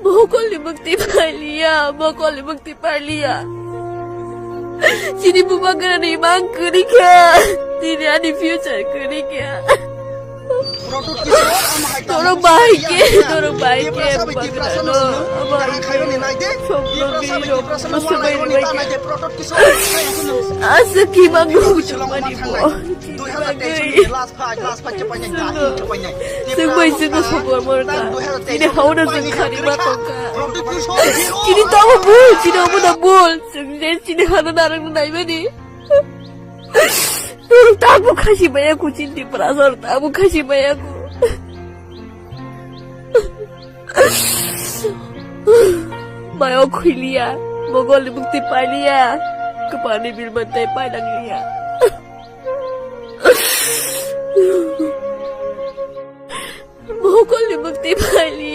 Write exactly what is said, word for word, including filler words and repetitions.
Mokolni mukti pailiya, mokolni mukti pailiya. Chini bubagrani mang kwrwi kha, chini ani future kwrwi kha. Norok bahai khe, norok bahai khe bubagrano, abo hai khe. Sobroni rok musubai rwbai kha. Asa kimango buchukmani bo. Chwng bai chwngno sokor morka. Chini hauna chwng khani ma tongkha. Chini tamo bul, chini omo da bul. Chwng je chini hano narang naimani. Norok tamo khasi maya ku chini prasor tamo khasi maya ku. Mayo khuiliya, mogolni mukti pailiya, kwpalni bilman tei painangliya. Mogolni mukti pailiya.